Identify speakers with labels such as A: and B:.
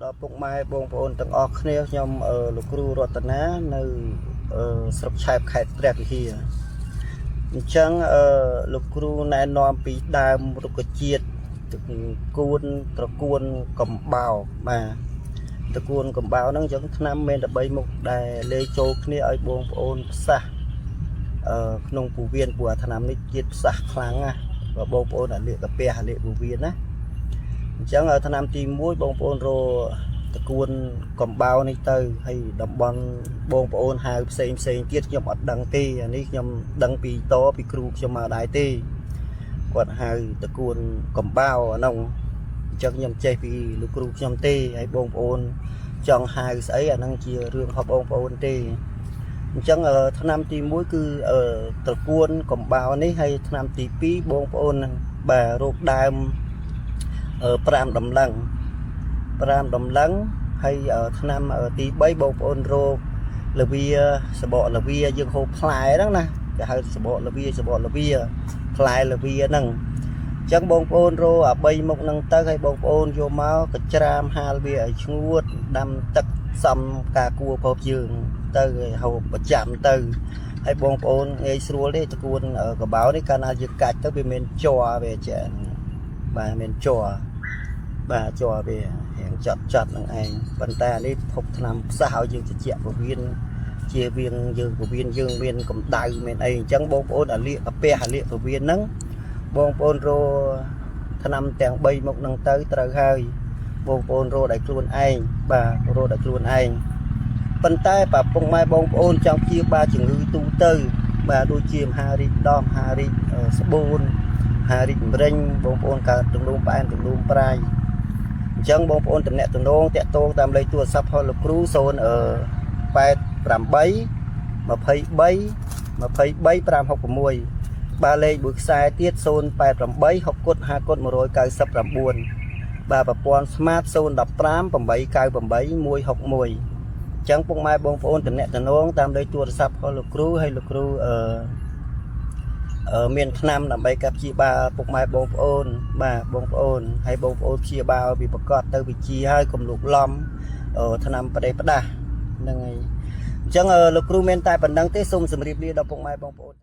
A: ដល់ពុកម៉ែបងប្អូនទាំងអស់គ្នាខ្ញុំលោកគ្រូរតនានៅស្រុកឆែបខេត្តព្រះវិហារអញ្ចឹងលោកគ្រូណែនាំពីដើមរុក្ខជាតិត្រកួនត្រកួនកំបោបាទត្រកួនកំបោហ្នឹងអញ្ចឹងថ្នាំមានតែ3មុខដែលលេចូលគ្នាឲ្យបងប្អូនផ្សះក្នុងពោះវៀនព្រោះអាថ្នាំនេះជាតិផ្សះខ្លាំងណាស់បើបងប្អូនអាលៀកកាពះអាលៀកពោះវៀនណា អញ្ចឹងឆ្នាំទី1បងប្អូនរតកួនកំបោនេះទៅហើយតំបន់បងប្អូនហៅផ្សេងផ្សេងទៀតខ្ញុំអត់ដឹងទេអានេះខ្ញុំដឹងពីតពីគ្រូខ្ញុំមកដែរទេគាត់ហៅតកួនកំបោអានោះអញ្ចឹងខ្ញុំចេះពីលោកគ្រូខ្ញុំទេហើយបងប្អូនចង់ហៅស្អីអាហ្នឹងជារឿងរបស់បងប្អូនទេអញ្ចឹងឆ្នាំទី1គឺត្រកួនកំបោនេះហើយឆ្នាំទី2បងប្អូនបាទរោគដើម 5ដំឡឹង5ដំឡឹងហើយឆ្នាំទី3បងប្អូនរោគលវាសបកលវាយើងហូបផ្លែហ្នឹងណាគេហៅសបកលវាសបកលវាផ្លែលវាហ្នឹងអញ្ចឹងបងប្អូនរោអា3មុខហ្នឹងទៅហើយបងប្អូនយកមកកច្រាមហាលវាឲ្យឈ្ងួតដាំទឹកសំការគួរភពយើងទៅឲ្យហូបប្រចាំទៅហើយបងប្អូនងាយស្រួលទេតកួនកបោនេះកាលណាយើងកាច់ទៅវាមានជ័រវាចាបាទមានជ័រ បាទជ័រវារៀងចត់ចត់នឹងឯងប៉ុន្តែអានេះភពថ្នាំផ្សះឲ្យយើងត្រជាក់ពវៀនជាវៀងយើងពវៀនយើងមានកម្ដៅមានអីអញ្ចឹងបងប្អូនអាលៀកកាពះអាលៀកពវៀនហ្នឹងបងប្អូនរថ្នាំទាំង3មុខហ្នឹងទៅត្រូវហើយបងប្អូនរដោយខ្លួនឯងបាទរដោយខ្លួនឯងប៉ុន្តែបើពុកម៉ែបងប្អូនចង់ព្យាបាលជំងឺទូទៅបាទដូចជាមហារីកដោះមហារីកស្បូនមហារីកម្រិញបងប្អូនកើតទំនោរផ្អែមទំនោរប្រៃ អញ្ចឹងបងប្អូនតំណាក់តំណងតាក់ទងតាមលេខទូរស័ព្ទផលលោកគ្រូ0 88 23 23 566បាទលេខមួយខ្សែទៀត088 6គុត5គុត199បាទប្រព័ន្ធ Smart 015 898 161អញ្ចឹងពុកម៉ែបងប្អូនតំណាក់តំណងតាមលេខទូរស័ព្ទផលលោកគ្រូហើយលោកគ្រូអឺមានថ្នាំដើម្បីកាប់ព្យាបាលពុកម៉ែបងប្អូនបាទបងប្អូនហើយបងប្អូនព្យាបាលពីប្រកាសទៅវិជាហើយកុំលូកឡំថ្នាំប្រេះផ្ដាស់ហ្នឹងហើយអញ្ចឹងលោកគ្រូមានតែប៉ុណ្្នឹងទេសូមជម្រាបលាដល់ពុកម៉ែបងប្អូន។